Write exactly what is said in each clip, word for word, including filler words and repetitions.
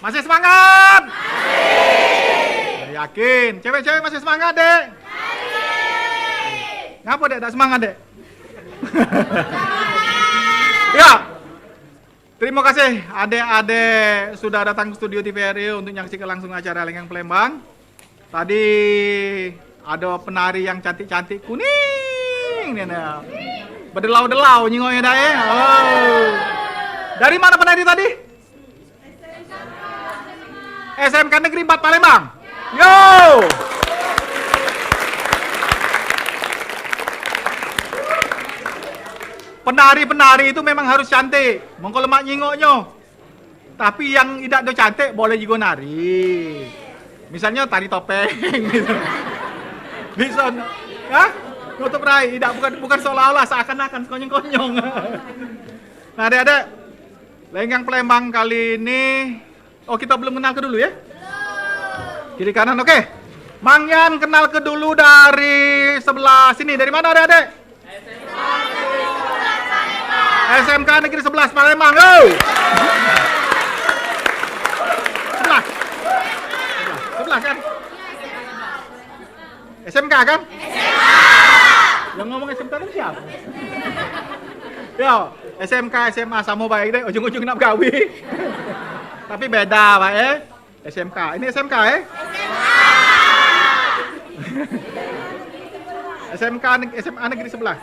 Masih semangat? Masih. Yakin? Cewek-cewek masih semangat, Dek? Masih. Ngapa, Dek, tak semangat, Dek? Ya. Terima kasih, adek-adek sudah datang ke studio T V R I untuk nyaksikan langsung acara Lenggang Palembang. Tadi ada penari yang cantik-cantik kuning ni nah. Bedelau-delau nyingoknya dah, eh. Oh. Dari mana penari tadi? S M K Negeri empat Palembang. Yo. Penari-penari itu memang harus cantik. Mengko lemak nyingoknyo. Tapi yang idak do cantik boleh juga nari. Misalnya tari topeng gitu. Bisa, hah? Nutup rai, idak, bukan, bukan seolah-olah, seakan-akan, sekonyong-konyong. Nah, adik-adik, Lenggang Palembang kali ini, oh, kita belum kenal ke dulu ya? Kiri kanan, oke. Mang Yan kenal ke dulu dari sebelah sini. Dari mana, adik-adik? S M K Negeri sebelas Palembang, yo. Sebelas. Sebelas kan? S M K kan? Yang ngomong S M K tu siapa? Yo, S M K, S M A samo bae deh, ujung-ujung nak begawe. Tapi beda, Pak, eh. S M K. Ini S M K, eh? S M K neg-, S M A Negeri sebelas.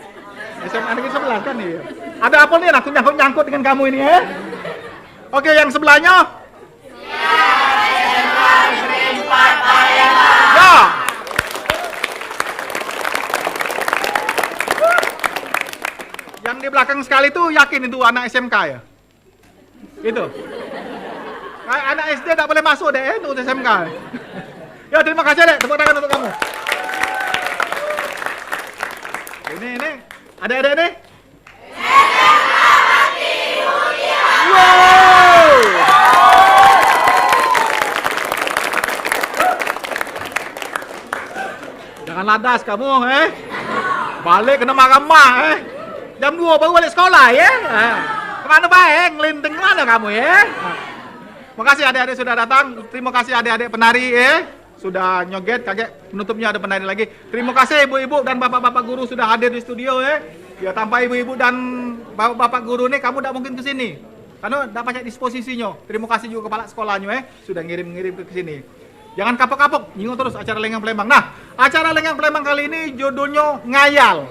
S M A Negeri sebelas kan, iya. Ada apa nih, aku nyangkut-nyangkut dengan kamu ini, eh? Oke, yang sebelahnya. Ya. Yang di belakang sekali tuh yakin itu anak S M K ya? Itu. A-, anak S D tak boleh masuk deh, eh, untuk S M K. Ya, terima kasih, Dek. Tepuk tangan untuk kamu. Ini, ini. Adik-adik nih. Wow. Jangan ladas kamu, eh. Balik kena marah mak, eh. Jam dua baru balik sekolah, ya. Ha. Kemana bae, ngelinting kemana kamu, ya? Makasih adik-adik sudah datang. Terima kasih adik-adik penari, eh. Sudah nyoget, kagek penutupnya ada penari lagi. Terima kasih ibu-ibu dan bapak-bapak guru sudah hadir di studio, eh. Ya, tanpa ibu-ibu dan bapak-bapak guru nih, kamu ndak mungkin ke sini. Karena ndak pacak disposisinyo. Terima kasih juga kepala sekolahnya, eh. Sudah ngirim-ngirim ke sini. Jangan kapok-kapok, nyingok terus acara Lenggang Palembang. Nah, acara Lenggang Palembang kali ini judulnya Ngayal.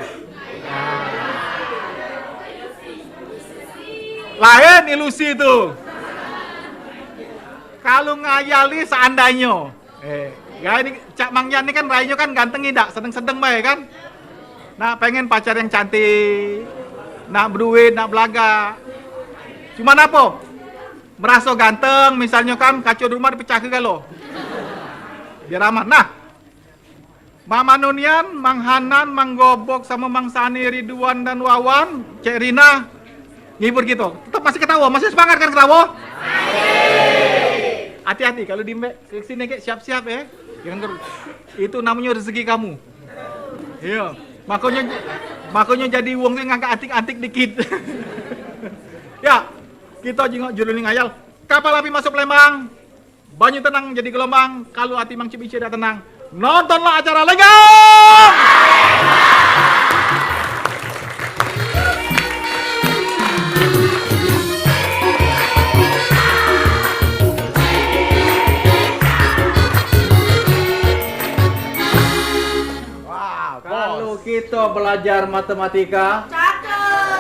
Lain ilusi tu. Kalau ngayal ni seandainya. Eh, ya ini Cak Mang Yan ni kan rainyo kan ganteng idak, sedeng-sedeng bae kan. Nak pengen pacar yang cantik, nak beduit, nak belagak. Cuman apa? Meraso ganteng, misalnyo kan kaco di rumah dipecahke galo. Biar aman. Nah, Mama Nunian, Mang Hanan, Mang Gobok, sama Mang Sani, Ridwan dan Wawan, Cek Rina, ngibur kita. Tetap masih ketawa, masih semangat kan ketawa? Hati-hati kalau di ke sini kek siap-siap ya. Jangan terus. Itu namanya rezeki kamu. Iya. Makanya makanya jadi wong tu ngangkat antik-antik dikit. Ya, kita jingok judul ni ngayal. Kapal api masuk Palembang. Banyu tenang jadi gelombang, kalu ati Mang Cip Ice dak tenang, nontonlah acara Lenggang! Wah, kalu kita belajar matematika,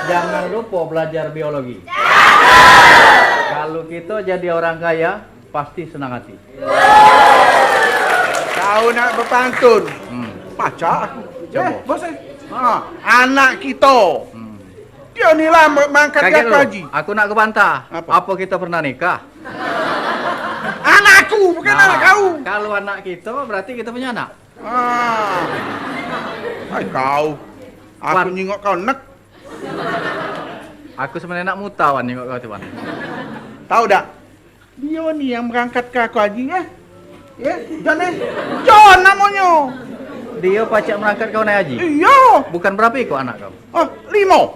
jangan lupa belajar biologi. Kalu kita jadi orang kaya, pasti senang hati. Kau nak bepantun? Hmm. Pacak aku. Coba. Eh, bos, eh. Ha, anak kita. Hmm. Dia ni lah mangkat aku haji. Aku nak ke bantah. Apa? Apa kita pernah nikah? Anakku, bukan anak kau. Kalau anak kita, berarti kita punya anak. Ah. Hai kau. Aku nyingok kau nek. Aku sebenarnya nak muta wan nyingok kau tu, Wan. Tahu dak? Dia ni yang berangkat ke aku haji ya. Ya, John eh. John namanya. Dia pacak merangkat kau naik haji? Iya. Bukan berapa ikut anak kau? Oh, lima.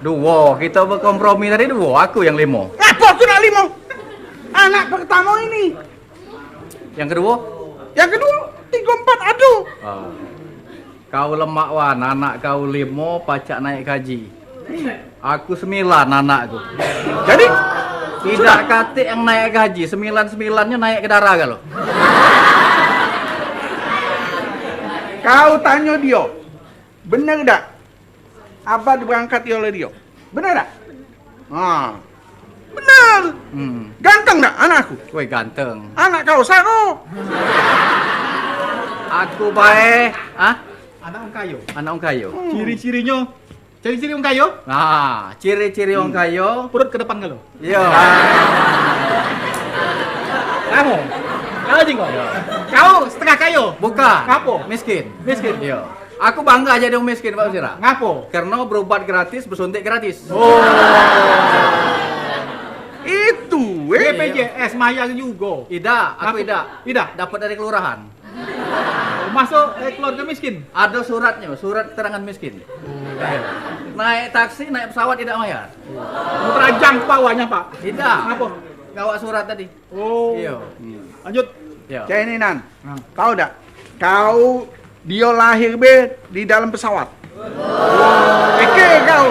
Dua, kita berkompromi tadi dua, aku yang lima. Ngapa aku nak lima? Anak pertamo ini. Yang keduo? Yang keduo, tigo empat ado. Ah. Kau lemak, Wan, anak kau limo pacak naik haji. Aku sembilan anakku. Jadi? Idak katik yang naik haji, sembilan-sembilannyo naik ke darah galo. Kau tanyo dio, bener dak? Abah diberangkat oleh dio. Bener dak? Ha. Bener. Hmm. Ganteng dak anakku? Woi, ganteng. Anak kau saro. Aku bae, ah? Anak wong kayo. Anak wong kayo. Hmm. Ciri-cirinyo, ciri-ciri wong kayo? Nah, ciri-ciri wong kayo. Perut ke depan galo. Iyo. Kamu? Kau jingkong? Kau setengah kayo? Bukan. Ngapo? Miskin. Miskin? Iyo. Aku bangga jadi wong miskin, Pak Sira. Ngapo? Karena berobat gratis, besuntik gratis. Oh. Itu, eh. B P J S mayar jugo. Idak, aku idak. Idak? Dapat dari kelurahan. Masuk, eh, keluarga miskin? Ada suratnya, surat keterangan miskin. Naik taksi, naik pesawat tidak mayar. Terajang ke bawahnya, Pak. Tidak. Ngapo? Gawa surat tadi. Oh. Iyo. Lanjut. Iyo. Cak ini, Nan. Nah. Kau dak? Kau dio lahir be di dalam pesawat. Oke kau.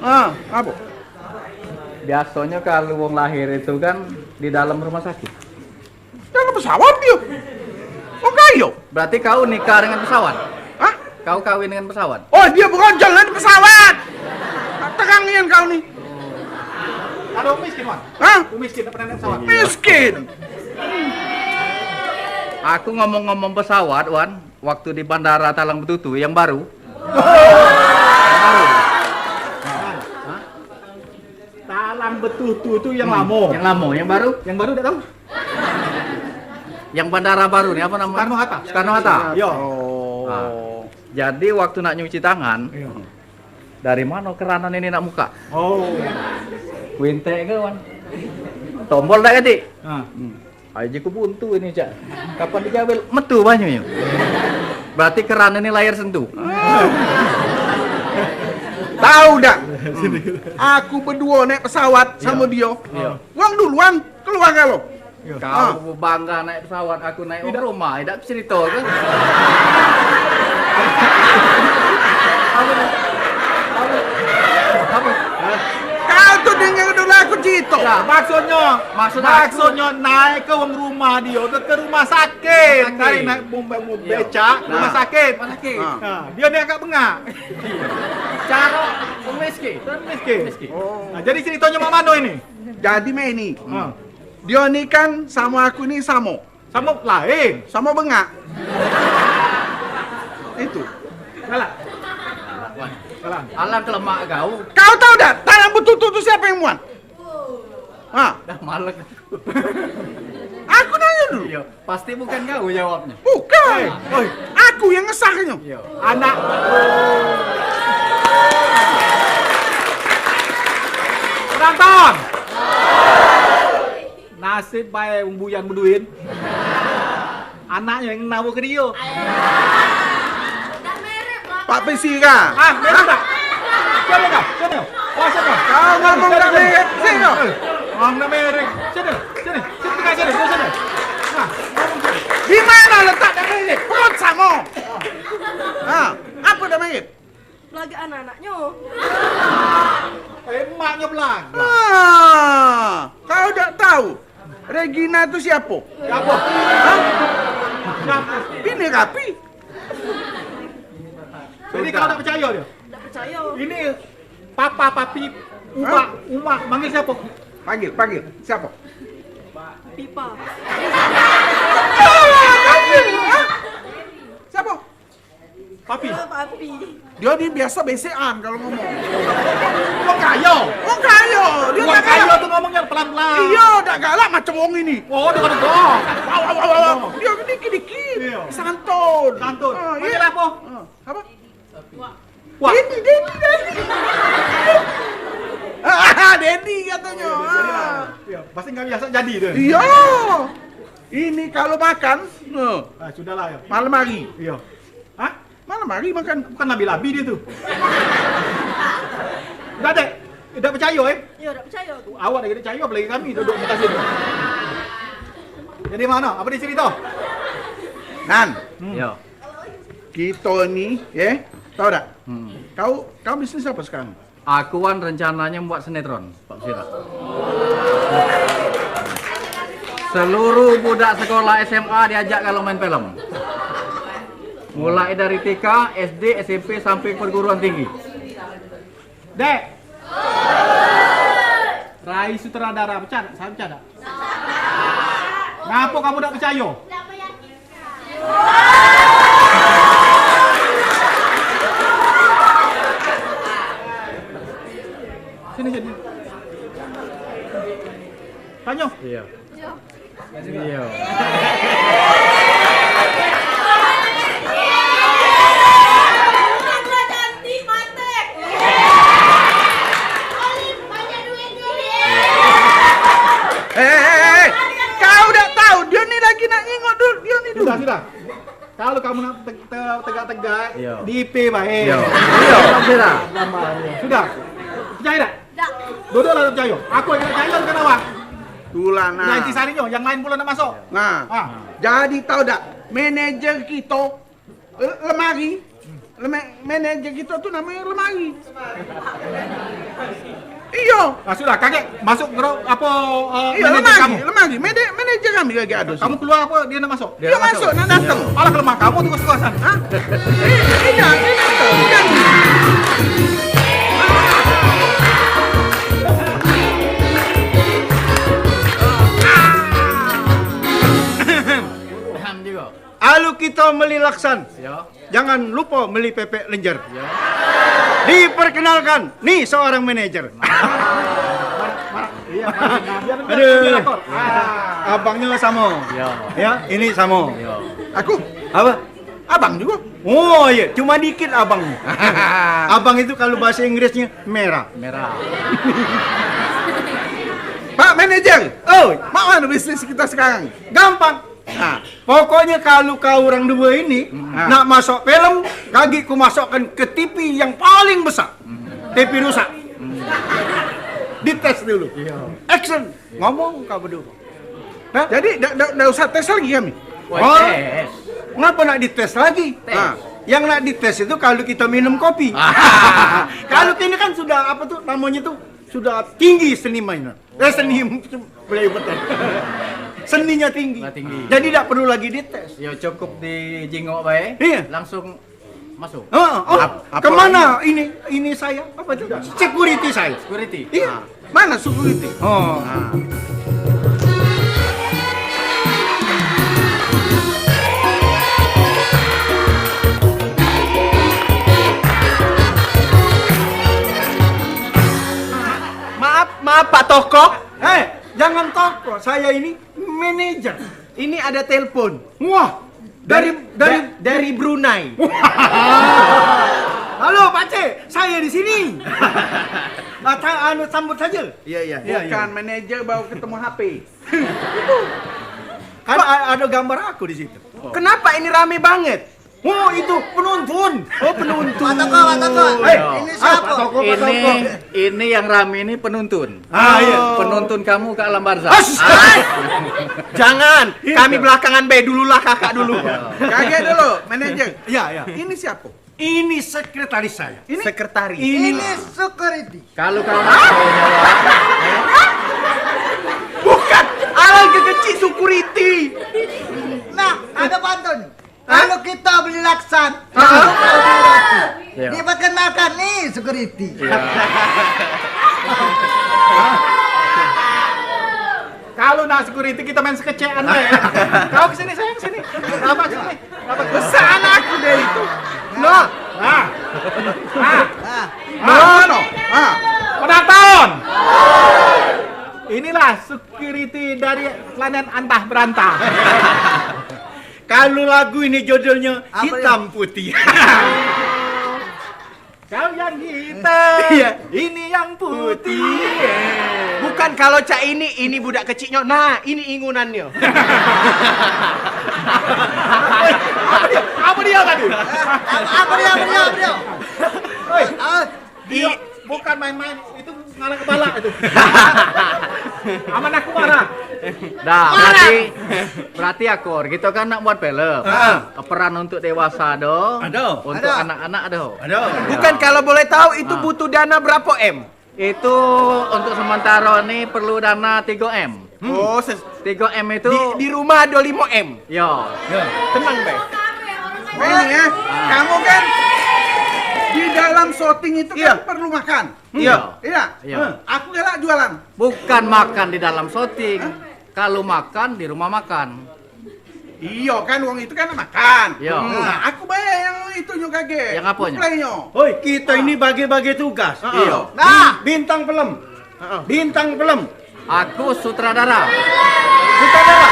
Ah, apo? Biasonyo kalu wong lahir itu kan di dalam rumah sakit. Dalam pesawat dio. Wong kayo. Berarti kau nikah dengan pesawat? Hah? Kau kawin dengan pesawat? Oh, dio berojol dengan pesawat. Terang nian kau ni. Ada wong miskin, Wan? Hah? Wong miskin, apa nenek pesawat? Miskin. Aku ngomong-ngomong pesawat, Wan, waktu di bandara Talang Betutu yang baru. Talang Betutu tu yang lamo. Yang lamo, yang baru? Yang baru dak tahu. Yang bandara baru ni apa nama? Soekarno Hatta. Soekarno Hatta. Yo. Oh. Nah, jadi waktu nak nyuci tangan, iyo, dari mano keran ini nak muka? Oh. Kuintek ke, Wan? Tombol dak katik? Ah. Hmm. Ai, jiko buntu ini, Cak. Kapan digawe metu banyunyo? Berarti keran ini layar sentuh. Tahu dak? Aku beduo naik pesawat samo dio. Iyo. Wong duluan keluar galo. Kau bangga naik pesawat, aku naik rumah, dak cerita ke? Kau tu dengar dulu aku cerita. Nah, maksudnyo, maksud aku, maksudnyo naik ke wong rumah dio ke, ke rumah sakit. Sakit. Kali naik bom-, bom-, iyo, becak, nah, rumah sakit. Rumah sakit. Nah, dio ni agak bengak. Caro miskin. Miskin. Miskin. Oh. Nah, jadi ceritonyo mak mano ini? Jadi mak ini. Hmm. Dio ni kan samo aku ni samo. Samo lain. Samo bengak. Itu. Salah. Salah. Alah, kelemak kau. Kau tahu dak, Talang Betutu tu siapo yang muat? Ha? Dah malek. Aku nanya dulu. Iyo, pasti bukan kau jawabnyo. Bukan. Oi, oi. Aku yang ngesahnyo. Iyo. Anak. Penonton. Nasib bae wong buyang beduit. Anaknyo yang nawo ke dio. Pak Pesira. Ah, merek dak? Siapa dah? Siapa? Oh, siapa? Kau ngomong dak merek, sini kau. Eh, ngomong dak merek. Sini, sini. Sini, tengah sini, tengah sini. Nah, ngomong sini. Di mano letak dak merek? Perut samo. Ha, apo dak merek? Belagak anak-anaknyo. Eh, emaknyo belagak. Ah, kau dak tahu? Regina tu siapo? Siapo? Hah? Siapo? Bini Rapi. Jadi kau dak percayo dio? Dak percayo. Ini papa, papi, umak, umak, manggil siapo? Panggil, panggil. Siapo? Pipa. Hah? Siapo? Papi. Iyo, papi. Dio ni biaso besekan kalu ngomong. Wong kayo. Wong kayo. Dio dak galak. Wong kayo tu ngomongnyo pelan-pelan. Iyo, dak galak macem wong ini. Oh, dak galak. Wah, wah, wah, wah, wah. Oh. Dio dikit-dikit. Iyo. Santun. Santun. Ah, iyo. Panggil apo? Ah, apo? Wah. Dedi, Dedi, Dedi. Ah, Dedi katonyo. Iyo, pasti nggak biaso jadi tu. Iyo. Ini kalu makan, no. Ah, sudahlah yo. Malam hari. Iyo. Hah? Malam hari makan. Bukan labi-labi dio tu. Dak, Dek. Dak percayo, eh? Iyo, dak percayo aku. Awak dak percayo, apolagi kami duduk muka sini. Jadi mano? Apo dicerito? Nan, hmm. Yo. Kito ni, ye, tau dak? Hmm. Kau, kau bisnis apo sekarang? Aku wan rencananyo buat sinetron, Pak Sira. Seluruh budak sekolah S M A diajak kalu main film. Mulai dari T K, S D, S M P sampai perguruan tinggi. Dek. Rai sutradara, pecah dak? Saya pecah dak? Ngapo kamu dak percayo? Sini, sini. Tanyo. Iyo. Iyo. Eh, eh, eh, eh. Kau dak tau, dio ni lagi nak nyingok dulu, dio ni dulu. Sudah, sudah. Kalu kamu nak te-, te-, tegak-tegak, iyo, di I P bae. Iyo. Iyo, sudah. Sudah. Percayo dak? Dak. Dodok lah dak percayo. Aku yang dak percayo bukan awak. Tulah, nah. Nah, intisarinyo, yang lain pulo nak masuk. Nah. Ah. Jadi tau dak, manajer kito, eh, lemari. Lema-, manajer kito tu namonyo lemari. Iyo. Ah, sudah, kagek masuk grup apo, eh, iyo, manajer lemari, kamu? Lemari. Manajer, manajer kami kagek ado. Kamu keluar apo dio nak masuk? Dio masuk, nak dateng. Alah, kelemah kamu tu kesukasan. Hah? Eh, iyo, dio dateng. Paham juga. Alu kito meli laksan. Yo. Jangan lupo meli pepek lenjer. Yo. Diperkenalkan, ni seorang manajer. Iyo, Pak. Aduh. Ah. Abangnyo samo. Yo. Ya, ini samo. Yo. Aku? Apo? Abang jugo. Oh, iyo, cuma dikit abang. Abang itu kalu bahaso Inggrisnyo merah. Merah. Pak Manajer. Oh, mak mano bisnis kito sekarang? Gampang. Nah, pokoknyo kalu kau orang duo ini, hmm, nak masuk film, kagek ku masukkan ke T V yang paling besak. Hmm. T V rusak. Hmm. Dites dulu. Iyo. Action. Iyo. Ngomong kau beduo. Hah? Jadi, dak, dak, dak usah tes lagi kami? Oh, tes. Ngapo nak dites lagi? Tes. Nah, yang nak dites itu kalu kito minum kopi. Ah. Kalu kini kan sudah, apo tu namonyo tu? Sudah tinggi seni main. Eh, seni, boleh betul. Seninya tinggi. Nah, tinggi. Jadi dak perlu lagi dites. Yo, cukup dijingok bae, iyo, langsung masuk. Heeh. Oh, ap-, apo kemana lagi? Ini, ini saya, apo itu? Security saya. Security. Iyo. Ah. Mano security? Oh. Ah. Maaf, maaf, Pak Toko. Eh, jangan toko, saya ini manajer. Ini ada telepon. Wah, dari, dari, da-, dari Brunei. Halo, Pak Cik, saya di sini. Ah, ta-, anu, sambut saja. Iya, iya. Iya, iya. Bukan manajer baru ketemu H P. Kan a-, ada gambar aku di situ. Kenapa ini rame banget? Oh, itu penonton. Oh, penonton. Pak Toko, Pak Toko. Eh, ini siapa? Pak Toko, Pak Toko. Ini, ini yang rame ini penonton. Ah, iya. Penonton kamu ke alam barzah. As! Ah. Jangan, iya, kami belakangan be, dululah kakak dulu. Iya. Kagek dulu, manajer. Iya, iya. Ini siapa? Ini sekretaris saya. Ini sekretaris. Ini security. Kalau kamu bukan, alangke kecik security. Nah, ada pantun. Hah? Kalau kita beli laksan, heeh, kita beli roti. Iya. Diperkenalkan nih security. Iya. Kalau nak security kita main sekecekan deh. Kau ke sini sayang, sini. Apa sini? Apa besar anakku deh itu? Nah. Nah. Nah. Nah. Nah. Nah. Penonton. Inilah security dari planet antah berantah. Kalu lagu ini judulnyo Hitam Putih. Kau yang hitam, iya, ini yang putih. Bukan, kalau cak ini, ini budak keciknyo. Nah, ini ingunannyo. Apa dia? Apa dia tadi? Apa, apa dia? Apa dia? Apa dia? Oi. Ah, dia bukan main-main. Itu ngalangke balak itu. Aman aku marah. Dah, berarti, berarti akur. Kita kan nak buat film. Heeh. Peran untuk dewasa ada, ada, untuk anak-anak ada. Ada. Bukan, kalau boleh tahu, itu butuh dana berapa M? Itu untuk sementara ni perlu dana tiga M. Hmm. Oh, ses- Tiga M itu di, di rumah ada lima M. Yo. Ya, tenang, Bang. Ini ya, kamu kan di dalam syuting itu kan perlu makan. Iya. Iya. Iya. Hah, aku galak jualan. Bukan makan di dalam syuting. Hah? Kalau makan di rumah makan. Iya kan, wong itu kan makan. Iya. Nah, aku bayar yang itu nyo kage. Yang apa nyo? Supply nyo. Hoi, kita ini bagi-bagi tugas. Heeh. Iya. Nah, bintang film. Heeh. Bintang film. Aku sutradara. Sutradara.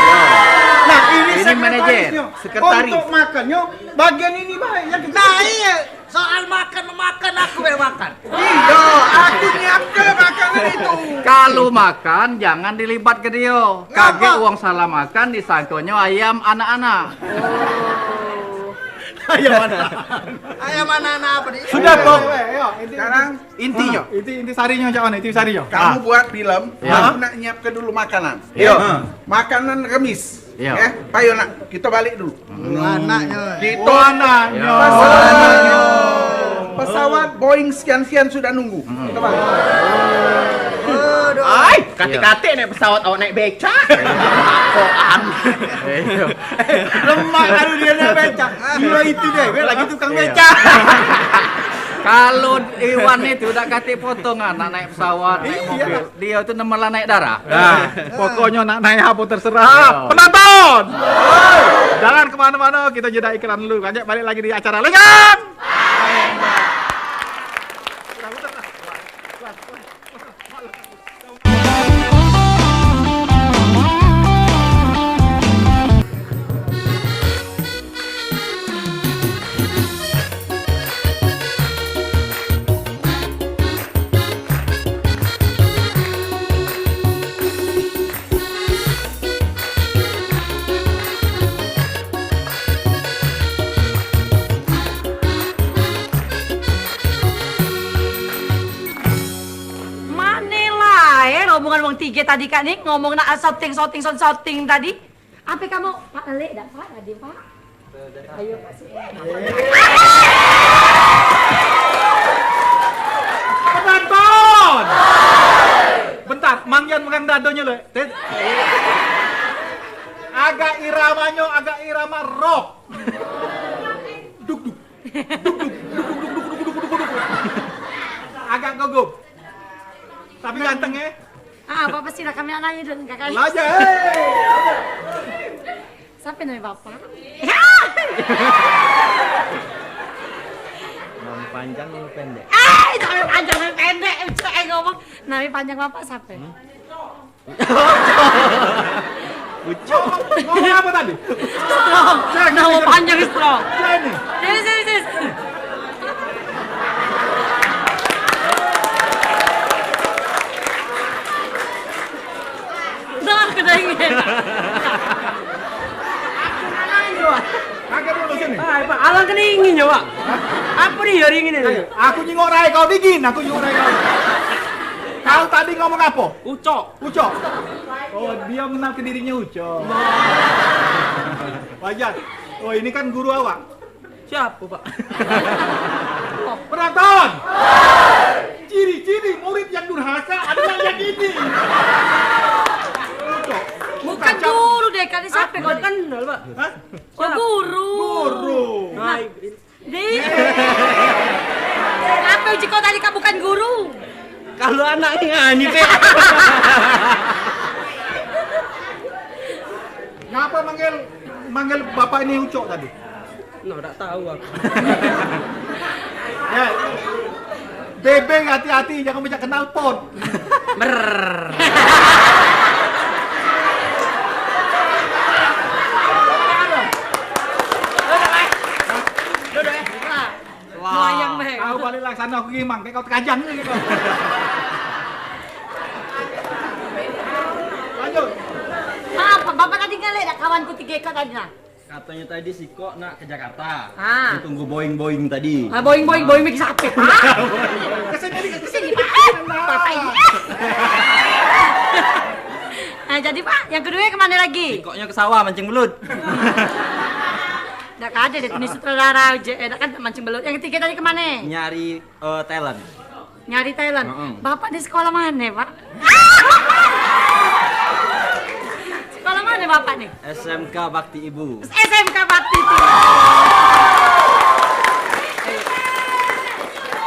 Nah, ini sekretarisnyo. Sekretaris. Untuk makannyo bagian ini bae yang kecil. Nah, iya. Soal makan memakan, aku be makan. Iya, aku nyiapke makanan itu. Kalu makan jangan dilibatke dio. Kagek wong salah makan disangkonyo ayam anak-anak. Ayam anak-anak. Ayam anak-anak apa ni? Sudah, Bang. Sekarang intinyo. Inti, inti sarinyo cak mano? Inti sarinyo. Kamu buat film, aku nak nyiapke dulu makanan. Iya. Makanan remis. Iya. Eh, payo nak, kita balik dulu. Anaknyo. Kita anaknyo. Pesawat, pesawat Boeing sekian-sekian sudah nunggu. Kita balik. Ai, katik-katik naik pesawat, awak naik becak. Koan. Lemak kalu dio naik becak. Dio itu deh, be lagi tukang becak. Kalu Iwan itu dak katik potongan, nak naik pesawat, naik mobil. Dio tu nemelan naik darah. Nah, pokoknyo nak naik apo terserah. Penonton! Jangan kemano-mano, kita jeda iklan dulu. Lanjut balik lagi di acara Lengang. Mane lah, eh, rombongan wong tige tadi kak ni ngomong nak syuting, syuting, syuting, syuting tadi. Ape kamu, Pak, ngelik dak, Pak? Tadi, Pak? Ayo, Pak, sini. Penonton! Bentar, Mang Yan megang dadonyo, Lek. Agak iramanyo, agak irama rock. Duk, duk. Duk, duk, duk, duk, duk, duk, duk, duk, duk, duk. Agak gugup. Tapi ganteng, eh? Ah, apa sih lah kami anaknya dan kakaknya. Lah aja, eh. Siapa nama bapak? Nama panjang nama pendek? Eh, nama panjang nama pendek. Cek, eh, ngomong. Nama panjang bapak siapa? Hmm? Ucok. Ngomong apa tadi? Strong. Nama panjang strong. Sini. Sini, sini, sini. Dah, kena ingin. Kagak dulu sini. Hai, Pak, alang kena ingin ya, Pak. Apa nih hari ini nih? Ayo, aku nyingok rai kau dingin, aku nyingok rai kau. Kau tadi ngomong apa? Ucok. Ucok. Oh, dia mengenal ke dirinya Ucok. Wajar. Oh, ini kan guru awak. Siapa, Pak? Penonton. Ciri-ciri murid yang durhaka adalah yang ini. Ucok. Bukan guru deh, kan siapa kau kenal, Pak? Hah? Oh, guru. Guru. Nah, di. Apa uji kau tadi kau bukan guru? Kalau anak ni, ah, ni, Pek. Ngapa manggil, manggil bapak ini Ucok tadi? No, dak tahu aku. Ya. Bebeng hati-hati, jangan banyak kenal pot. Mer. Wah. Melayang, Bang. Kau balik lah sana, aku gimang, kayak kau tekajang ni kau. Lanjut. Maaf, Bapak tadi ngelek dak kawanku tiga ekor tadi nah? Katanya tadi sikok nak ke Jakarta. Ah. Dia tunggu Boeing-Boeing tadi. Ah, Boeing-Boeing, Boeing bagi siapa? Ah. Kesini, kesini. Kesini, Pak. Eh, Bapak ini. Eh, jadi, Pak, yang kedua kemana lagi? Sikoknyo ke sawah mancing belut. Dak ada deh, ini sutradara aja. Eh, dak kan mancing belut. Yang ketiga tadi kemana? Nyari, eh, talent. Nyari talent. Heeh. Bapak di sekolah mana, Pak? Sekolah mana Bapak nih? S M K Bakti Ibu. S M K Bakti Ibu.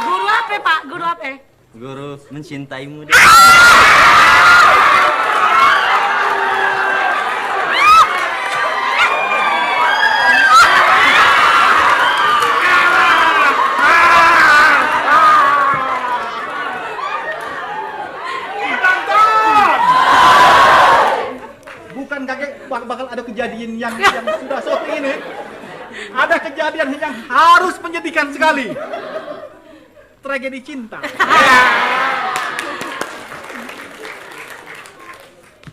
Guru apa, Pak? Guru apa? Guru mencintaimu deh. Bukan kaget bak-, bakal ada kejadian yang, yang sudah seperti ini. Ada kejadian yang harus menyedihkan sekali. Tragedi cinta.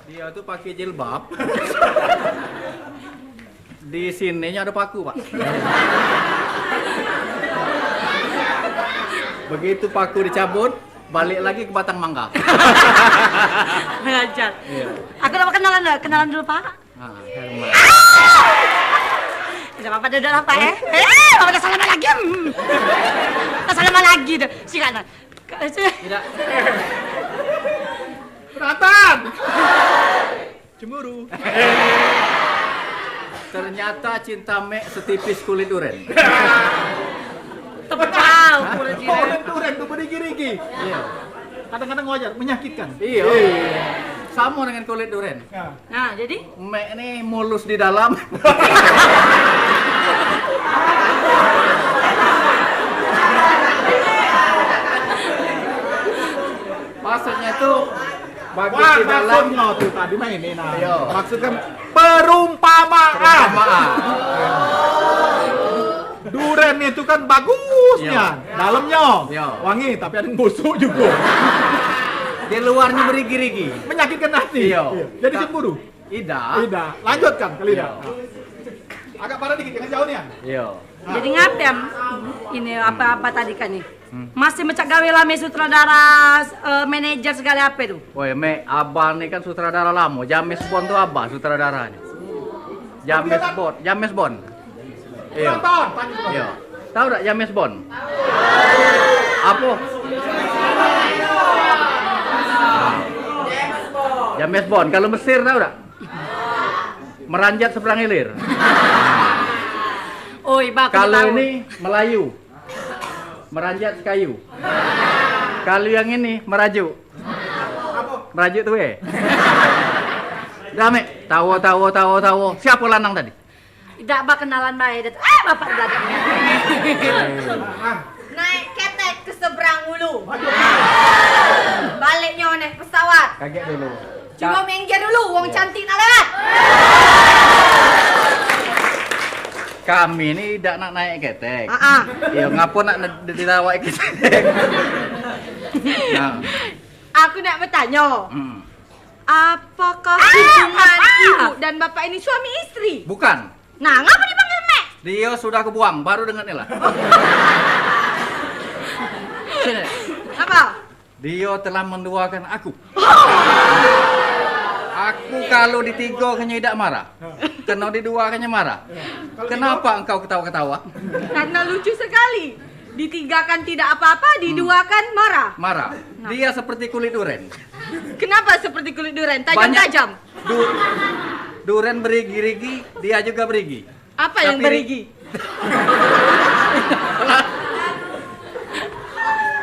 Dia tuh pakai jilbab. Di sininya ada paku, Pak. Begitu paku dicabut, balik lagi ke batang mangga. Ngajar. Iya. Aku nak kenalan dulu. Kenalan dulu, Pak. Ah, Herman. Tidak apa-apa, duduk lah, Pak, eh. Eh, apa dah salaman lagi? Hmm. Dah salaman lagi dah. Sikat dah. Tidak. Penatan. Cemburu. Ternyata cinta Mek setipis kulit duren. Tebal kulit duren. Kulit duren tuh berigi-rigi. Iya. Kadang-kadang wajar, menyakitkan. Iya. Iya. Sama dengan kulit duren. Ya. Nah, jadi? Mek ni mulus di dalam. Maksudnya tuh bagus. Wah, di dalam. Maksudnya tuh tadi mah ini, nah. Iya. Maksudnya perumpamaan. Perumpamaan. Duren itu kan bagus nian, dalamnya wangi, tapi ada yang busuk juga. Di luarnya berigi-rigi. Menyakitkan hati. Iya. Iya. Jadi cemburu. Ida. Ida. Lanjutkan kali dah. Agak parah dikit, jangan jauh nian. Iya. Jadi ngape am ini apa-apa tadi kan nih? Hmm. Masih mecak gawe lame sutradara, eh, manajer segala ape tu? Woi, Mek, abang ni kan sutradara lamo. James Bond tu abang sutradaranya. James Bond, James Bond. Iya. Iya. Tahu dak James Bond? Apa? James Bond. Kalau Mesir tahu dak? Meranjat seberang ilir. Oi, bak. Kalau ini Melayu. Meranjat sekayu. Kalau yang ini merajuk. Merajuk tu eh. Dah, Mek. Tawo, tawo, tawo, tawo. Siapa lanang tadi? Dak ba kenalan bae dah. Ah, bapak belakang. Naik ketek ke seberang ulu. Baliknya naik pesawat. Kaget dulu. Cuma minggir dulu, wong cantik nak lewat. Kami ni dak nak naik ketek. Ah, ah. Ya, ngapo nak ne-, di-, dirawat ketek? Nah. Aku nak bertanya. Hmm. Apakah hubungan ibu dan bapak ini suami istri? Bukan. Nah, ngapa dipanggil Mek? Dia sudah kebuang, baru dengar ni lah. Sini. Apa? Dia telah menduakan aku. Aku kalau ditiga kena idak marah. Kena didua kena marah. Kenapa engkau ketawa-ketawa? Karena lucu sekali. Ditigakan tidak apa-apa, diduakan marah. Marah. Nah. Dia seperti kulit duren. Kenapa seperti kulit duren? Tajam-tajam. Banyak. Du-, duren berigi-rigi, dia juga berigi. Apa yang berigi?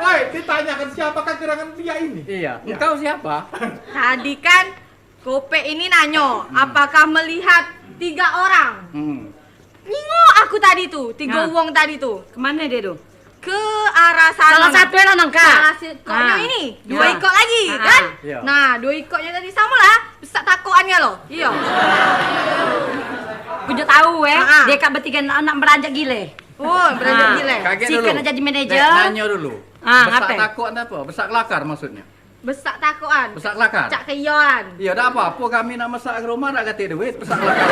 Woi, ditanyakan siapakah gerangan dia ini? Iya, engkau siapa? Tadi kan Kopek ini nanyo, apakah melihat tiga orang? Hmm. Nyingok aku tadi tu, tiga wong tadi tu. Kemana dia tu? Ke arah sana. Salah satu yang nangkap. Salah si-, koknyo ini, dua ikok lagi, kan? Iya. Nah, dua ikoknyo tadi sama lah, besak takokannya lo. Iya. Aku juga tahu eh, dia kak bertiga nak, nak beranjak gile. Oh, beranjak gile. Kaget dulu. Sikit nak jadi manajer. Nek, nanyo dulu. Ah, besak takok apa? Besak kelakar maksudnya? Besak takokan. Besak kelakar. Cak keyoan. Iya, dak apa-apa, kami nak mesak ke rumah dak katik duit, besak kelakar.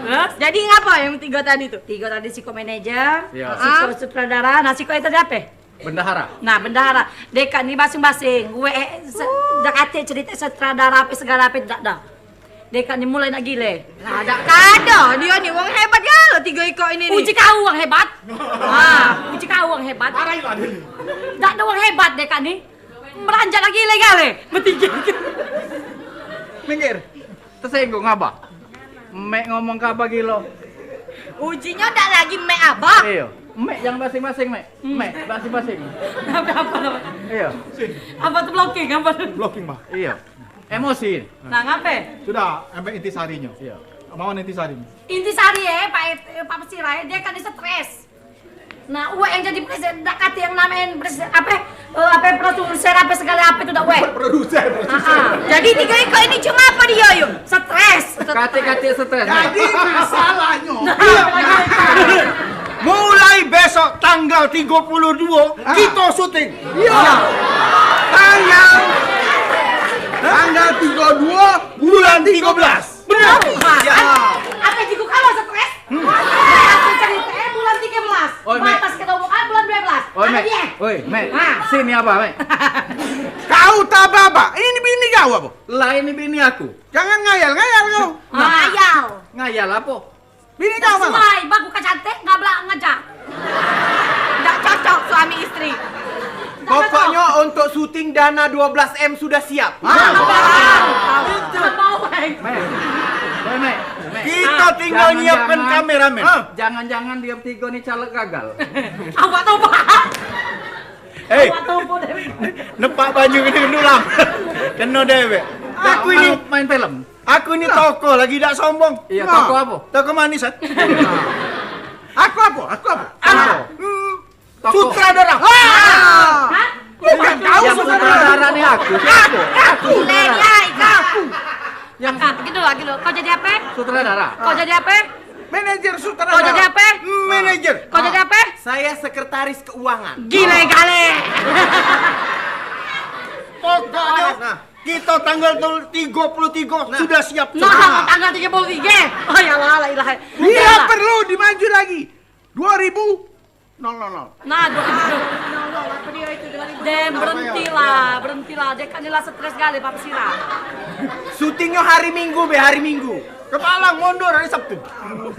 Terus? Jadi ngapa yang tiga tadi tu? Tiga tadi sikok manajer, sikok sutradara, nah sikok itu tadi apa? Bendahara. Nah, bendahara. Deka ni basing-basing. Gue, eh, se- dak katik cerita sutradara ape segala ape dak dah. Deka ni mulai nak gile. Nah, dak kado dio ni wong hebat galo tigo iko ini ni. Uji kau wong hebat. Ah, uji kau wong hebat. Marahi lah dio ni. Dak ado wong hebat deka ni. Meranjak lagi gile gale. Betige. Minggir. Tersinggung abah. Mek ngomong ke abah gilo. Ujinyo dak lagi mek abah. Iyo. Mek jangan basing-basing, Mek. Hmm. Mek basing-basing. Apa apa apa? Iyo. Apa tu blocking apa tu? Blocking, Bah. Iyo. Emosi. Nah, ngape? Sudah, sampai intisarinyo. Iyo. Mau intisarinyo? Intisari eh, Pak eh, Pak Pesira eh, dio kan stres. Nah, uwek yang jadi presiden, dak kate yang namain presiden ape? Eh, ape produser ape segala ape tu dak uwek. Produser, produser. Ah, ah. Jadi tigo iko ini cuma apa dio, Yum? Stres. Kate-kate stres. Jadi masalahnyo. Mulai besok tanggal tigo puluh dua, kito syuting. Iyo. Tanggal tanggal tigo dua bulan tigo belas. Bener. Nah, kan, ape jigo kalu stres? Ape cerite bulan tigo belas? Oi, Mek. Pas kito buka bulan duo belas. Oi, Mek. Oi, Mek. Sini apa, Mek? Kau tak apa-apa. Ini bini kau apa? Lah, ini bini aku. Jangan ngayal-ngayal kau. Ngayal. Ngayal apa? Bini kau mana? Sesuai, bagus kau cantik, ngablak ngejak. Dak cocok suami istri. Pokoknyo untuk syuting dana dua belas M sudah siap. Mek. Mek. Mek. Kito tinggal nyiapkan kameramen. Jangan-jangan dio betigo ni caleg gagal. Awak tobat. Hei. Awak tobat, Dewi. Nepak banyu kena dulang. Kena dewek. Aku ini main film. Aku ni tokoh lagi dak sombong. Iyo, tokoh apo? Tokoh manis, kan? Aku apo? Aku apo? Apo? Hmm, sutradara. Hah? Bukan kau sutradara. Sutradara ni aku. Aku. Aku. Aku. Yang Kakak, gitu lah, gitu. Kau jadi apa? Sutradara. Kau jadi apa? Manajer sutradara. Kau jadi apa? Manajer. Kau jadi apa? Saya sekretaris keuangan. Gile gale. Pokoknya, nah, kita tanggal tiga puluh tiga sudah siap. Nah, tanggal tiga puluh tiga. Oh ya Allah, la ilaha. Tidak perlu dimaju lagi. Dua ribu nol nol nol. Nah, dua ribu. Dem, berhentilah, berhentilah. Dek kan jelas stres kali, Pak Sira. Syutingnya hari Minggu, be, hari Minggu. Kepalang mundur hari Sabtu.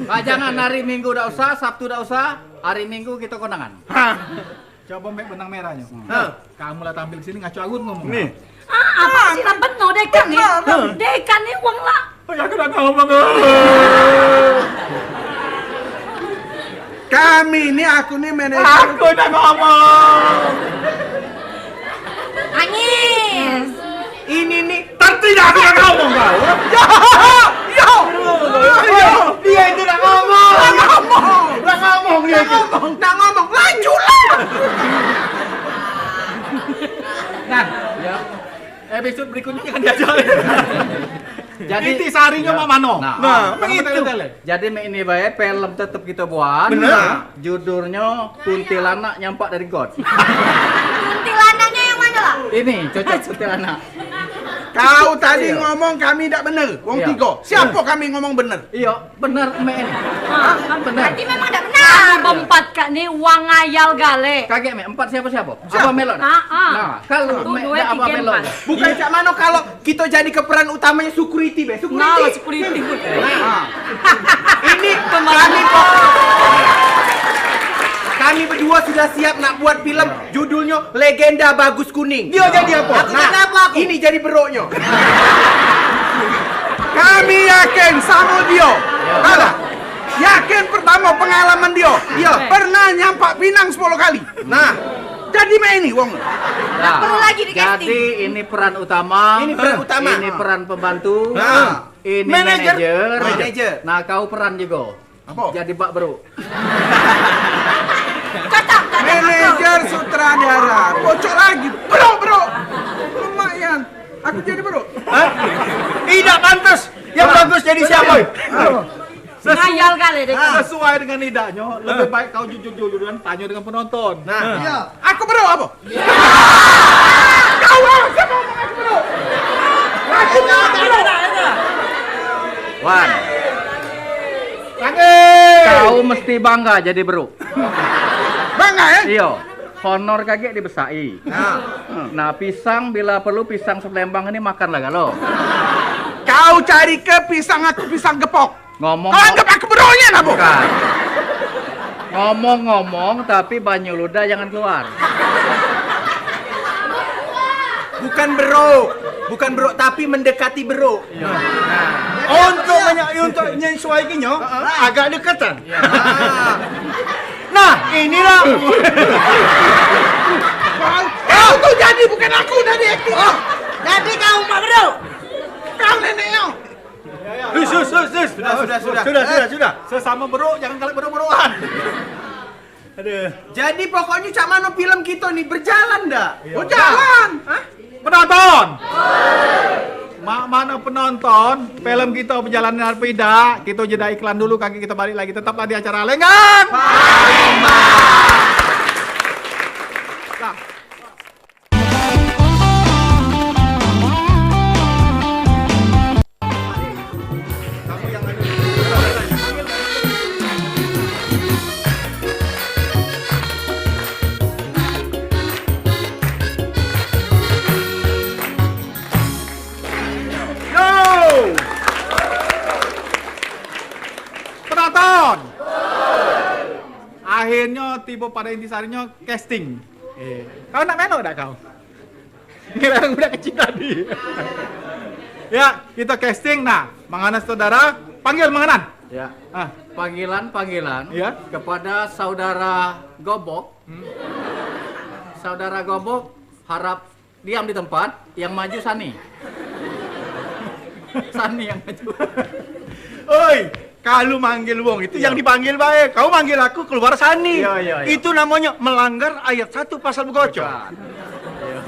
Ah, jangan, hari Minggu dak usah, Sabtu dak usah. Hari Minggu kita kondangan. Hah. Coba mek benang merahnyo. Hah. Kamu lah tampil sini ngaco agut ngomong. Nih. Ah, apa sih lah bener dekan ni? Dekan ni wong lah. Oh, ya, aku nak ngomong. Kami ni, aku ni manajer. Aku nak ngomong. Nangis. Ini ni. Tertidak aku nak ngomong kau. Ya, ya, ya. Dia itu nak ngomong. Nak ngomong. Nak ngomong dia itu. Nak ngomong. Nak ngomong. Lanjutlah. Nah, ya. Episode berikutnya jangan diajak. Jadi, inti sarinya mak mano? Nah, nah, begitu. Jadi, mek ini bae, film tetep kita buat. Bener. Judulnya Kuntilanak Nyampak dari Got. Kuntilanaknya yang mana lah? Ini cocok kuntilanak. Kau tadi ngomong kami dak bener, wong tiga. Siapa kami ngomong bener? Iya. Bener, Mek ni. Ah, bener. Berarti memang dak benar. Berempat kak ni wang ayal gale. Kagek, Mek, empat siapa-siapa? Siapa? Abah Melon. Ah, ah. Nah, kalau Mek dak Abah Melon. Bukan cak mano kalau kita jadi ke peran utamanya security, be. Security. Nah, security. Nah. Ini kami, kami berdua sudah siap nak buat film. Judulnyo Legenda Bagus Kuning. Dia jadi apa? Aku jadi apa aku? Ini jadi beruknyo. Kami yakin samo dia. Ada. Yakin pertama pengalaman dia. Dia pernah nyampak pinang sepuluh kali. Nah, jadi main ni wong. Nah, perlu lagi di casting. Jadi ini peran utama. Ini peran utama. Ini peran pembantu. Nah. Ini manajer. Manajer. Nah, kau peran juga. Apa? Jadi bak bro. Cocok, cocok. Manajer sutradara. Cocok lagi. Bro, bro. Lumayan. Aku jadi bro. Hah? Tidak pantas. Yang bagus jadi siapa? Apa? Ngayal kali deh. Sesuai dengan lidahnya, lebih baik kau jujur-jujur dan tanya dengan penonton. Nah, iya. Aku bro apa? Kau lah siapa ngomong aku bro? Aku bro. Wan. Kau mesti bangga jadi bro. Bangga, eh? Iyo. Honor kagek dibesaki. Nah. Nah, pisang bila perlu pisang selembang ini makan lah galo. Kau cari ke pisang aku pisang gepok. Ngomong Kau anggap aku beronya nabo. Bukan. Ngomong-ngomong, tapi banyu ludah jangan keluar. Bukan bro, bukan bro, tapi mendekati bro. Untuk menye- untuk nyesuaikannya agak deketan. Nah, inilah. Kau tu jadi bukan aku tadi aku. Jadi kau mak bro. Kau neneknya. Hus, hus, hus, hus. Sudah, sudah, sudah. Sudah, sudah, sudah. Sesama bro jangan galak bro-broan. Aduh. Jadi pokoknya cak mano film kita ni berjalan dak? Iya. Oh, jalan. Hah? Penonton. Mak mano penonton? Film kita berjalan dengan apa idak? Kita jeda iklan dulu, kaki kita balik lagi. Tetaplah di acara Lenggang. Nah. Yo! Penonton! Akhirnyo tibo pada intisarinyo, casting. Eh, kau nak melok dak kau? Ngira budak kecil tadi. Ya, kita casting. Nah, manganan saudara, panggil manganan. Ya. Ah. Panggilan-panggilan Ya. kepada saudara Gobok. Hmm. Saudara Gobok harap diam di tempat, yang maju Sani. Sani yang maju. Oi, kalu manggil wong itu Iya. yang dipanggil bae. Kau manggil aku keluar Sani. Iya, iya, iya. Itu namanya melanggar ayat satu pasal begoco. Bukan. Iya.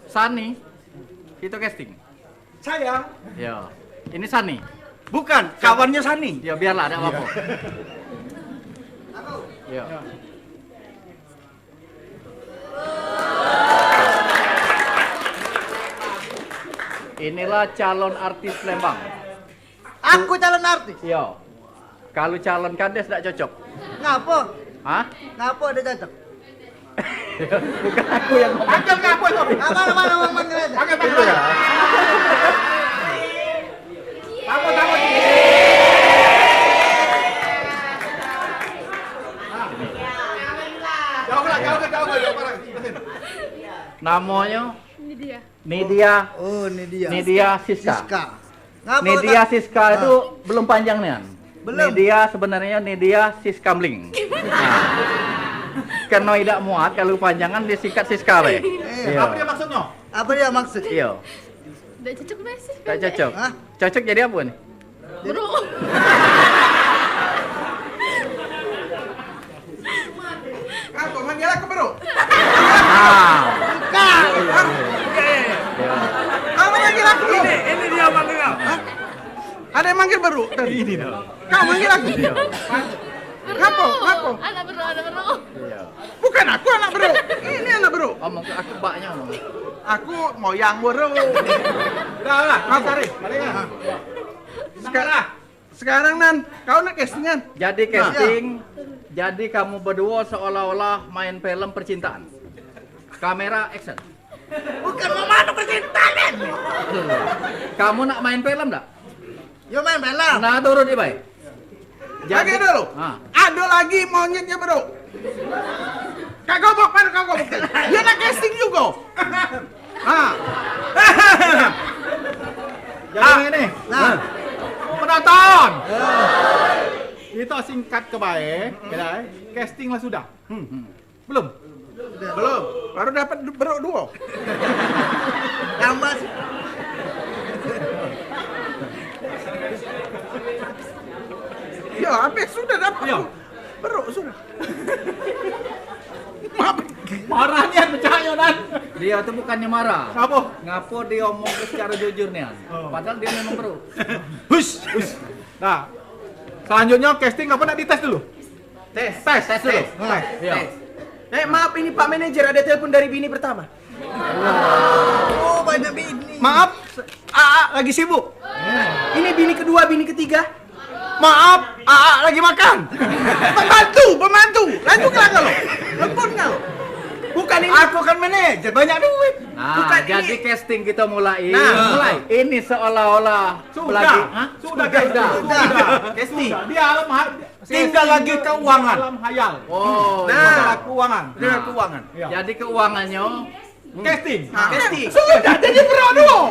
Sani, kita casting. Saya. Iya. Ini Sani. Bukan, kawannya Sani. Ya biarlah, tidak apa-apa. Iya. Inilah calon artis Lembang. Aku calon artis. Iya. Kalu calon kades dak cocok. Ngapo? Hah? Ngapo dak cocok? Bukan aku yang ngomong. Agak ngapo itu? Abang, abang, abang, abang, abang. Agak, abang, abang. Takut, takut. Jauh lah, jauh lah, jauh lah, jauh lah. Namonyo Ini dia. Nidia. Oh, Nidia. Nidia Siska. Siska. Ngapa Nidia tak- Siska Ah. itu belum panjang nian. Belum. Nidia sebenarnya Nidia Siska Bling. Nah. Keno idak muat kalu panjangan dia sikat Siska bae. Eh. Iya. Apa dia maksudnya? Apa dia maksud? Iya. Dak cocok bae sih. Tak cocok. Hah? Cocok jadi apa nih? Bro. Apa manggil aku bro? Ah. Bukan. Hah? Apa manggil aku bro? Ini, ini dia manggil kau. Hah? Ada yang manggil bro tadi? Ini dah. Kau manggil aku? Iya. Bro. Ngapo? Ngapo? Anak bro, anak bro. Iya. Bukan aku anak bro. Ini anak bro. Ngomong ke aku baknya ngomong. Aku moyang bro. Udah lah, Apa? Cari. Balik lah. Seka- Sekarang Nan, kau nak casting Nan? Jadi Nah. casting, jadi kamu berdua seolah-olah main film percintaan. Kamera action. Bukan mau mano percintaan Nan. Kamu nak main film dak? Yo main film. Nah, turun ni bae. Lagi dulu. Ha. Ada lagi monyetnya bro. Kak Gobok, mana Kak Gobok? Dia nak casting juga. Ha. Jadi Ah. ini. Nah. Penonton. Kita singkat ke bae, ya, eh. Casting lah sudah. Hmm. Belum. Belum. Baru dapat du- beruk dua. Tambah sih. Ya, habis sudah dapat. Ya. Beruk sudah. Maaf. Marah nian pecahnya, Nan. Dia tu bukannya marah. Apa? Ngapo dia omong ke secara jujur nian? Oh. Padahal dia memang beruk. Hush. Hush. Nah, selanjutnya casting apa nak dites dulu? Tes. Tes, tes dulu. Tes. Nah, Tes. iya. Tes. Eh, maaf, ini Pak Manajer, ada telepon dari bini pertama. Oh, banyak bini. Maaf, A A lagi sibuk. Ini bini kedua, bini ketiga. Maaf, Aa lagi makan. Pembantu, pembantu. Lanjutkan kalau. Telepon kalau. Bukan ini. Aku kan manajer, banyak duit. Nah, bukan jadi ini. Casting kita mulai. Nah, mulai. Ini seolah-olah sudah, lagi, hah? Sudah, sudah. Sudah. Sudah. Casting. Sudah. Di alam ha-, tinggal lagi keuangan. Alam hayal. Oh, nah. Masalah keuangan. Dengan keuangan. Ya. Jadi keuangannya casting. Nah, casting. Sudah jadi bro dulu.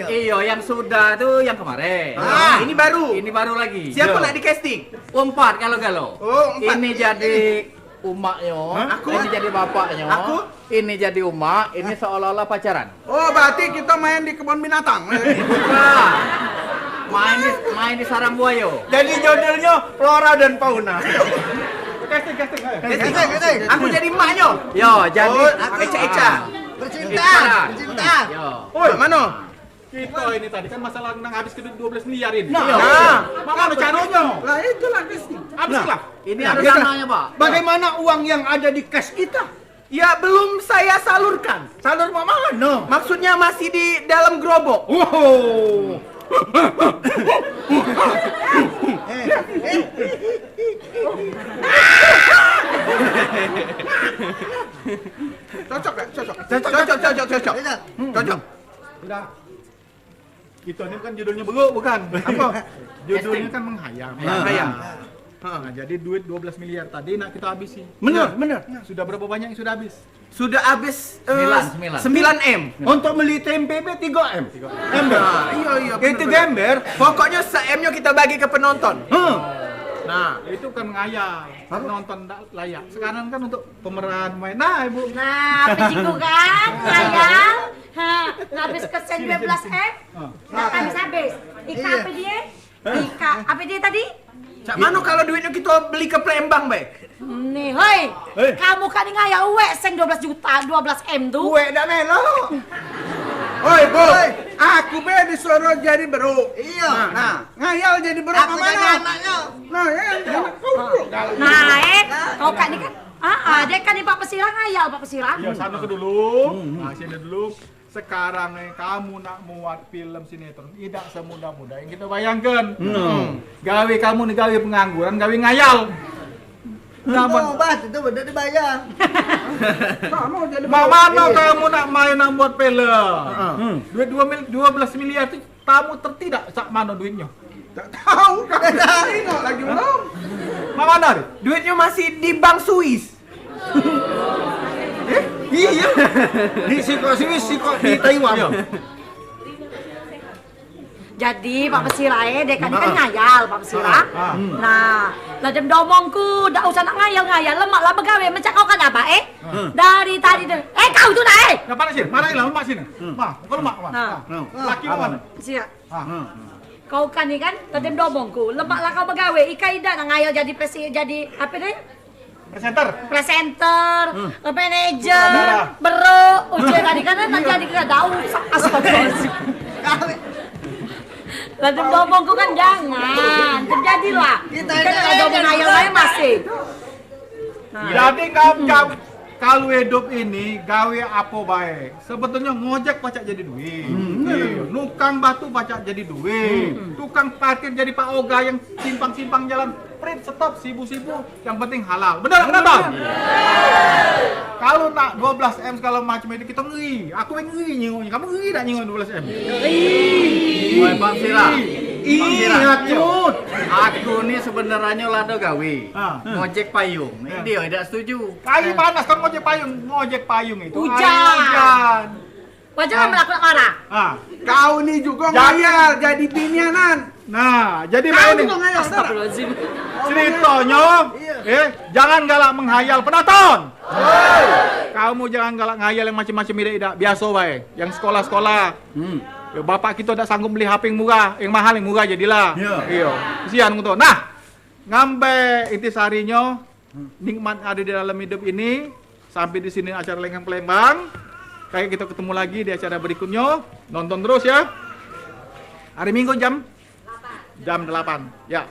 Iyo, yang sudah tu yang kemarin. Ah, ini baru. Ini baru lagi. Siapa nak di casting? Empat kalau-kalau. Oh, empat. Ini jadi umaknyo, hah? Aku? Ini jadi bapaknyo. Aku? Ini jadi umak, ini seolah-olah pacaran. Oh, berarti kita main di kebun binatang. Bukan. Main di, main di sarang buayo. Jadi judulnya Flora dan Fauna. Casting, casting, ayo. Casting, casting. Aku jadi emaknyo. Yo, jadi. Oh, aku Eca, Eca. Percintaan, percintaan. Yo. Oi, mano? Kita ini tadi kan masalah nang habis ke dua belas miliar ini. Nah. Nah. Mak mano caronyo? Lah, itulah casting. Habis lah. Ini harus sananya, Pak. Bagaimana uang yang ada di cash kita? Ya, belum saya salurkan. Salur mak mano? Maksudnya masih di dalam gerobok. Wow. Eh, eh. Cocok gak? Cocok. Cocok, cocok, cocok, cocok. Cocok. Cocok. Udah. Kita ni bukan judulnya beruk, bukan. Apa? Judulnya kan menghayal. Menghayal. Ha. Nah, jadi duit dua belas miliar tadi nak kita habisi. Bener, bener. Sudah berapa banyak yang sudah habis? Sudah habis, eh, sembilan, sembilan. Sembilan M. Untuk beli tempe be tiga M. Tiga M. Ember. Nah, iya, iya, bener, bener. Itu ember. Pokoknya se-M-nyo kita bagi ke penonton. Hmm. Nah, itu kan ngayal. Apa? Nonton tak layak. Sekarang kan untuk pemeran main. Nah, Ibu. Nah, apa jiku kan? Ngayal. Ha, habis kesen dua belas M. Ha. Dak habis-habis. Ika apa dia? Ika apa dia tadi? Cak mano kalau duitnyo kito beli ke Palembang bae? Nih, hoi. Hei. Kamu kan ni ngayal uwek seng dua belas juta, dua belas M tu. Uwek dak melo. Oi, Bu. Aku be disuruh jadi beruk. Iya. Nah, ngayal jadi beruk. Aku jadi anaknyo. Nah, ya, anak kau beruk. Nah, eh, kau kan ni kan, ah, ah, dia kan ni Pak Pesirah ngayal, Pak Pesirah. Iya, sana ke dulu. Nah, sini dulu. Sekarang ni kamu nak muat film sinetron, idak semudah-mudah yang kita bayangkan. Hmm. Gawe kamu ni gawe pengangguran, gawe ngayal. Nah, itu obat, itu bener dibayar. Mak mano kamu nak main, nak buat film? Heeh. Duit dua mil-, dua belas miliar tu kamu tertidak sak mano duitnyo? Tak tahu, kami tak tengok lagi belum. Mak mano ni? Duitnyo masih di bank Swiss. Eh, iya. Di sikok Swiss, sikok di Taiwan. Iya. Jadi, Pak Pesirah, eh, dia kan, kan ngayal, Pak Pesirah. Ah, ah. Nah, lah dem domongku, dak usah nak ngayal-ngayal, lemak lah begawe, mencak kau kan apa, eh? Ah. Dari tadi tu, eh, kau tu nak, eh? Nak panas sini, marahin lah lemak sini. Hmm. Mah, kau lemak, mah. Nah. Ah. Laki mana? Siap. Ah. Kau kan ni kan, lah dem domongku, lemak lah kau begawe, ikai dak nak ngayal jadi presi-, jadi apa ni? Presenter. Presenter, manajer, beruk. Ujian tadi kan nak jadi ke daun. Astagfirullahaladzim. Lah dem domongku kan jangan. Terjadilah. Kita ada ngayal lain masih. Nah. Jadi ngam-, ngam-, kalu hidup ini gawe apo bae. Sebetulnyo ngojek pacak jadi duit. Hmm, bener. Iya. Nukang batu pacak jadi duit. Hmm. Tukang parkir jadi Pak Oga yang simpang-simpang jalan. Prit, stop, sibu-sibu. Yang penting halal. Bener, bener, Bang? Kalau nak dua belas M segala macam itu, kita ngeri. Aku yang ngeri nyengoknya. Kamu ngeri tak nyengok dua belas M? Ngeri. Woi, Bang Sira. Ih, Bang Sira. Aku ni sebenarnya lado gawe. Ah. Ngojek payung. Ni dia tidak setuju. Hari panas kan ngojek payung. Ngojek payung itu. Hujan. Hari hujan. Wajar lah melakukan marah. Ah. Kau ni juga ngayal jadi binianan. Nah, jadi kau ni juga ngayal, astagfirullahaladzim. Ceritonyo, eh, jangan galak menghayal penonton. Kamu jangan galak ngayal yang macam-macam idak-idak, biaso bae. Yang sekolah-sekolah. Hmm. Ya, bapak kita dak sanggup beli H P yang murah, yang mahal yang murah jadilah. Iya. Iya. Kesian gitu. Nah, ngambe intisarinyo, nikmat ada di dalam hidup ini. Sampai di sini acara Lenggang Palembang. Kayak kita ketemu lagi di acara berikutnya. Nonton terus ya. Hari Minggu jam jam delapan. Ya.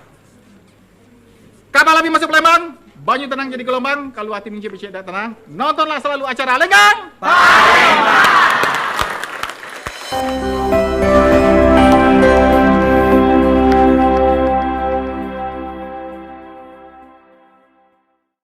Kapal api masuk Palembang, banyu tenang jadi gelombang, kalau hati mincip becek dak tenang, nontonlah selalu acara Lenggang Palembang.